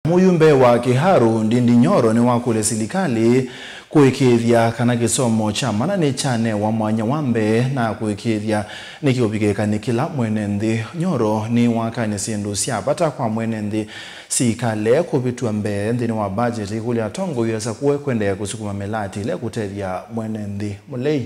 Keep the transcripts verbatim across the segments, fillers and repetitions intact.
Mũyumbe wa Kiharu, Ndindi Nyoro, nĩwakũlya silikalĩ kũĩkĩĩthya kana kĩsomo kya mana nĩkyanewa mwanya wa mbee na kũĩkĩĩthya nĩkĩũvikĩĩka nĩ kĩla mwene nthĩ. Nyoro nĩwakany'a syĩndũ sya vata kwa mwene nthĩ siikale kũvĩtw'a mbee nthĩnĩ wa mbajeti, ĩkũlya atongoi asa kũe kũendeea kũsukuma mĩlati ĩla ĩkũtethya mwene nthĩ. Mũlei.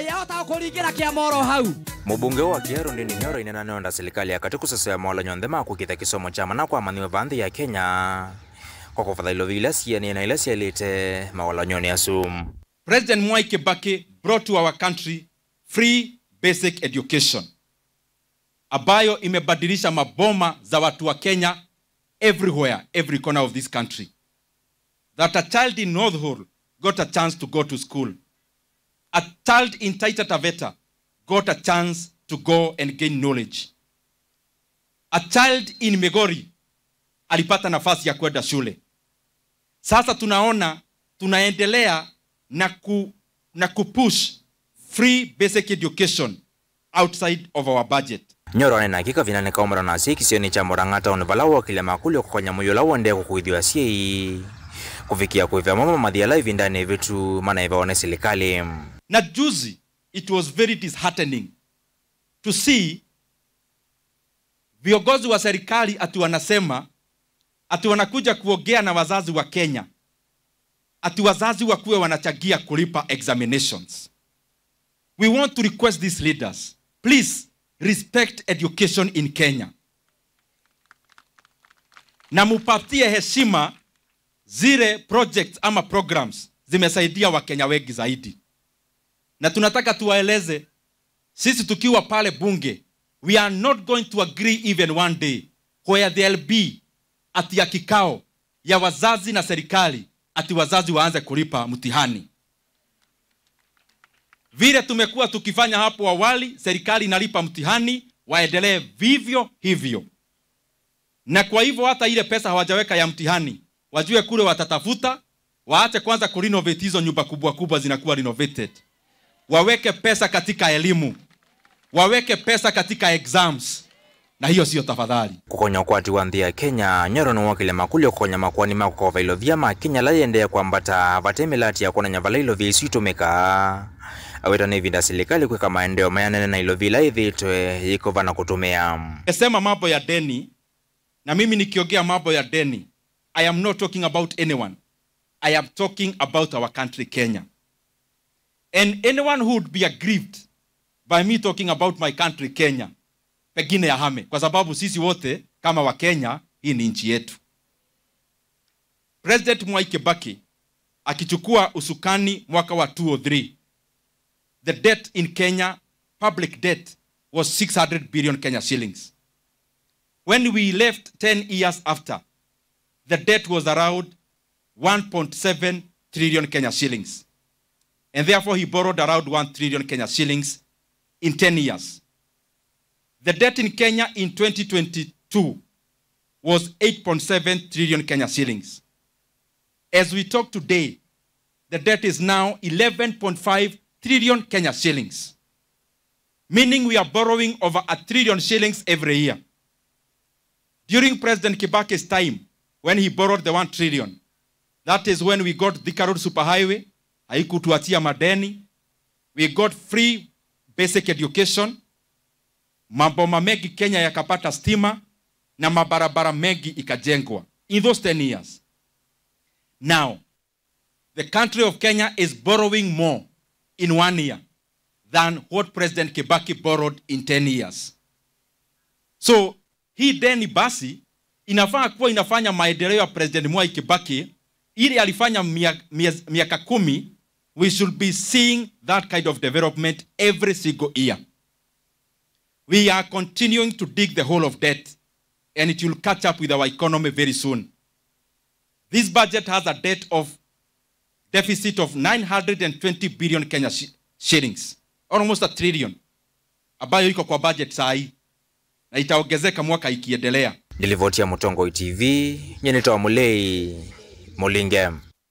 Yahota kũringĩra kĩama oro hau. Mũmbunge wa Kiharu Ndindi Nyoro ainena nĩonda silikalĩ ya katĩ kũsesea mawalany'o onthe ma kũĩkĩĩthya kĩsomo kya mana kwa amanyĩw'a va nthĩ ya Kenya kwa kũvatha ilovi ila sianĩe na ila syaĩlĩte mawalany'onĩ asu. President Mwai Kibaki brought to our country free basic education, ambayo imebadilisha maboma za watu wa Kenya everywhere, every corner of this country. That a child in North Horr got a chance to go to school. A child in Taita Taveta got a chance to go and gain knowledge. A child in Migori alipata nafasi ya kwenda shule. Sasa tunaona tunaendelea na ku-, na kupush free basic education outside of our budget. Nyoro anena akika vina nĩ kaumana na asyai kĩsionĩ kya Murang'a Town vala wokĩlya makũlyo kũkonya mũio ũla ũendee kũkũĩthw'a asyai kũvikĩa kũĩvĩa mamwe ma mathi ala ĩvindanĩ ĩvĩtu manaĩvawa nĩ silikalĩ. Na juzi, it was very disheartening to see viongozi wa serikali ati wanasema ati wanakuja kuongea na wazazi wa Kenya, ati wazazi wakuwe wanachangia kulipa examinations. We want to request these leaders, please respect education in Kenya. Na mupatie heshima zile projects ama programs zimesaidia Wakenya wengi zaidi. Na tunataka tuwaeleze, sisi tukiwa pale bunge, we are not going to agree even one day where there'll be ati ya kikao ya wazazi na serikali ati wazazi waanze kulipa mtihani. Vile tumekuwa tukifanya hapo awali, serikali inalipa mtihani, waendelee vivyo hivyo. Na kwa hivyo hata ile pesa hawajaweka ya mtihani, wajue kule watatafuta, waache kwanza kurenovate hizo nyumba kubwa kubwa zinakuwa renovated. Waweke pesa katika elimu. Waweke pesa katika exams. Na hiyo sio tafadhali. Kũkonya ũkwati wa nthĩ ya Kenya, Nyoro nĩwokĩlya makũlyo kũkonya makoani ma kũkova ilovia ma Kenya ala yĩendee kwambata vate mĩlati ya kwonany'a vala ilovia isu itũmĩkaa. Aweta nĩ ĩvinda silikalĩ kwĩka maendeeo mayanene na ilovia ila yĩthĩĩtwe yĩkova na kũtũmĩa. Nimesema mambo ya deni, na mimi nikiongea mambo ya deni, I am not talking about anyone. I am talking about our country Kenya. And anyone who would be aggrieved by me talking about my country Kenya, pengine yahame, kwa sababu sisi wote kama wa Kenya, hii ni nchi yetu. President Mwai Kibaki akichukua usukani mwaka wa two oh three, the debt in Kenya, public debt, was six hundred billion Kenya shillings. When we left ten years after, the debt was around one point seven trillion Kenya shillings. And therefore, he borrowed around one trillion Kenya shillings in ten years. The debt in Kenya in twenty twenty-two was eight point seven trillion Kenya shillings. As we talk today, the debt is now eleven point five trillion Kenya shillings, meaning we are borrowing over a trillion shillings every year. During President Kibaki's time, when he borrowed the one trillion, that is when we got Thika Road Superhighway, haikutuachia madeni. We got free basic education. Maboma mengi Kenya yakapata stima na mabarabara mengi ikajengwa in those ten years. Now, the country of Kenya is borrowing more in one year than what President Kibaki borrowed in ten years. So, hii deni basi inafaa kuwa inafanya maendeleo ya President Mwai Kibaki ile alifanya mia-, mia-, miaka kumi, we should be seeing that kind of development every single year. We are continuing to dig the hole of debt, and it will catch up with our economy very soon. This budget has a debt of, deficit of nine hundred and twenty billion Kenya shi-, shillings, almost a trillion, ambayo iko kwa budget saa hii, na itaongezeka mwaka ikiendelea. Nĩ livoti ya Mũtongoi T V, nyie nĩtawa Mũlei Mũlinge.